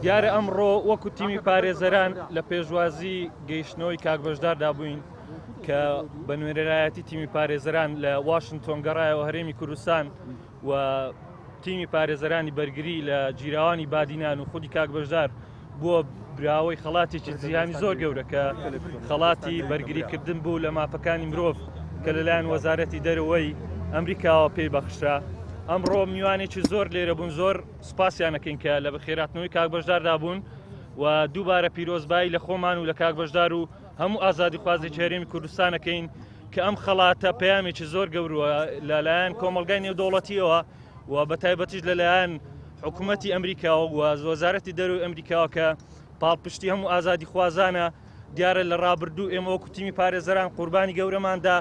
دیارە ئەمڕۆ وەکو تیمی پارێزەران لە پێشوازی گەیشتنەوەی کاک بەشداردا بووین کە بە نوێنەرایەتی تیمی پارێزەران لە واشنگتۆن گەڕایەوە هەرێمی کوردستان و تیمی پارێزەرانی بەرگری لە گیراوانی بادینان و خودی کاک بەشدار بووە براوەی خەڵاتێکی جیهانی زۆر گەورە کە خەڵاتی بەرگریکردن بوو لە مافەکانی مرۆڤ کە لەلایەن وەزارەتی دەرەوەی ئەمریکاوە پێی بەخشرا. ئەمڕۆ میوانێکی زۆر لێرە بوون زۆر سوپاسیانەکەین کە لە بەخێراتنەوەی کاک بەشداردا بوون و دووبارە پیرۆزبایی لە خۆمان و لە کاک بەشدار و هەموو ئازادیخوازێکی هەرێمی کوردستانەکەین کە ئەم خەڵاتە پەیامێکی زۆر گەوروە لەلایەن کۆمەڵگای نێودەوڵەتیەوە و بە تایبەتیش لەلایەن حکوومەتی ئەمریکاوە و وەزارەتی دەرەوەی ئەمریکاوە کە پاڵپشتی هەموو ئازادیخوازانە دیارە لە ڕابردوو ئێمە وەکو تیمی پارێزەران قوربانی گەورەماندا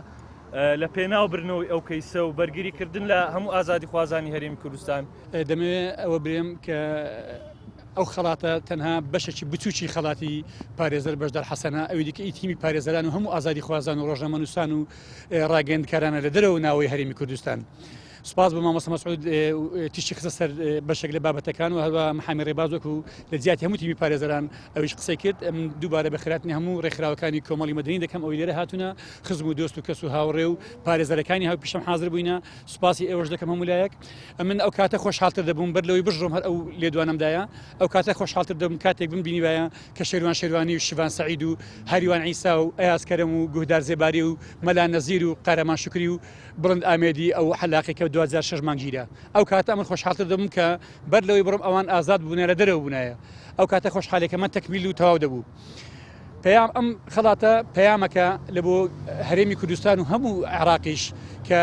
لە پێناو برنەوەی ئەو کەیسە و بەرگری کردن لە هەموو ئازادیخوازانی هەرێمی کوردستان. دەمەوێت ئەوە برێم کە ئەو خەڵاتە تەنها بەشێکی بچووکی خەڵاتی پارێزەر بەشدار حەسەنە، ئەوی دیکە ئی تیمی پارێزەران و هەموو ئازادیخوازان و ڕۆژنامەنووسان و ڕاگەیەندکارانە لە دەرەوە و ناوەوەی هەرێمی کوردستان. سوپاس بۆ مامۆستا مەسعود تیشکی خستە سەر بەشێک لە بابەتەکان و هەروە محامی ڕێباز وەکو لە جیاتی هەموو تیمی پارێزەران ئەویش قسەی کرد. من دووبارە بەخێرهاتنی هەموو ڕێکخراوەکانی کۆمەڵی مەدەنی دەکەم ئەوەی لێرە هاتوونە، خزم و دۆست و کەس و هاوڕێ و پارێزەرەکانی هاوپیشەم حازر بووینە. سوپاسی ئێوەش دەکەم هەموو لایەک. ئەمن ئەو کاتە خۆشحاڵتر دەبووم بەر لەوەی بژڕۆم هەر ئەو لێدوانەم دایە، ئەو کاتە خۆشحاڵتر دەبووم کاتێک بمبینیبایە کە شێروان شێروانی و شڤان سەعید و هەریوان عیسا و ئەیاز کەرەم و گوهدار زێباری و مەلا نەزیر و قارەمان شوکری و بڵند ئامێدی ئەو حەلاقەی کە دواجار شەش مانگ گیرا. ئەو کاتە ئەمن خۆشحاڵتر دەبووم کە بەر لەوەی بڕۆم ئەوان ئازاد ببوونایە لە دەرەوە بوونایە. ئەو کاتە خۆشحالیەکەمان تەکمیل و تەواو دەبوو. پەیام ئەم خەڵاتە پەیامەکە لە بۆ هەرێمی کوردستان و هەموو عێراقیش کە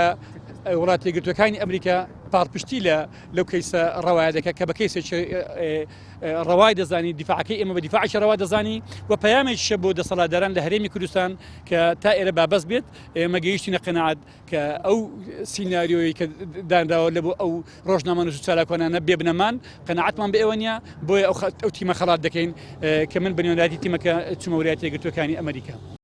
وڵاتە یەکگرتووەکانی ئەمریکا پاڵپشتی لە لەو کەیسە ڕەوایە دەکات کە بە کەیسێکی ڕەوای دەزانی دیفاعەکەی ئێمە بە دیفاعێکی ڕەوا دەزانی و پەیامێکیشە بۆ دەسەڵاتداران لە هەرێمی کوردستان کە تا ئێرە بابەست بێت ئێمە گەیشتینە قەناعەت کە ئەو سیناریۆیەی کە دانراوە لە بۆ ئەو ڕۆژنامەنووس و چالاکوانانە بێ بنەمان، قەناعەتمان بە ئێوە نییە، بۆیە ئەو تیمە خەڵات دەکەین کە من بە نوێنەرایەتی تیمەکە چوومە ویلایەتە یەکگرتووەکانی ئەمەریکا.